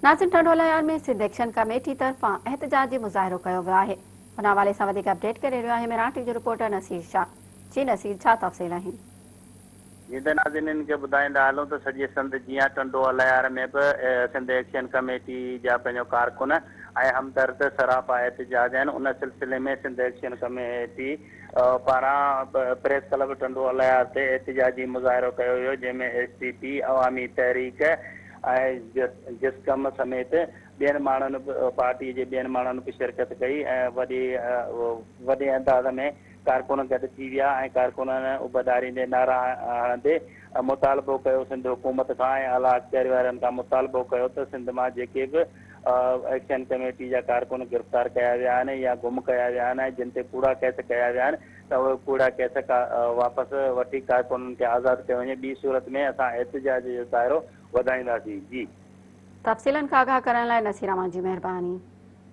ناظرين Tando Allahyar ۾ Sindh action committee طرفان احتجاجي مظاهرو ڪيو ويو آهي ان حوالي سان وڌيڪ اپڊيٽ ڪري رهيو آهي ميران ٽي جو رپورٽر نصير شاهه جي نصير ڇا تفصيل آهن. جيئن ته ناظرين کي ٻڌائيندا هلون ته سڄي سنڌ جيان ٽنڊو الهيار ۾ به سنڌ ايڪشن ڪميٽي جا پنهنجو ڪارڪن ۽ همدرد سراپا احتجاج آهن ان سلسلي ۾ سنڌ ايڪشن ڪميٽي پاران پريس ڪلب ٽنڊو الهيار تي احتجاجي مظاهرو ڪيو ويو جنهن ۾ ايس ٽي پي، عوامي تحريڪ ۽ جسقم سميت ٻين ماڻهن به پارٽي جي ٻين ماڻهن به شرڪت ڪئي ۽ وڏي وڏي انداز ۾ ڪارڪن گڏ ٿي ويا ۽ ڪارڪنن اڀ ڏاريندي نعرا هڻندي مطالبو ڪيو سنڌ حڪومت کان ۽ اعليٰ اختياري وارن کان مطالبو ڪيو ته سنڌ مان جيڪي به ايڪشن ڪميٽي جا ڪارڪن گرفتار ڪيا ويا آهن يا گم ڪيا ويا آهن ۽ جن تي ڪوڙا ڪيس ڪيا ويا آهن ته اهي ڪوڙا ڪيس واپس وٺي ڪارڪنن کي آزاد ڪيو وڃي ٻي صورت ۾ اسان احتجاج جو دائرو وڌائينداسين. جي. تفصيلن کان آگاهه ڪرڻ لاء نصير اوهان جي مهرباني.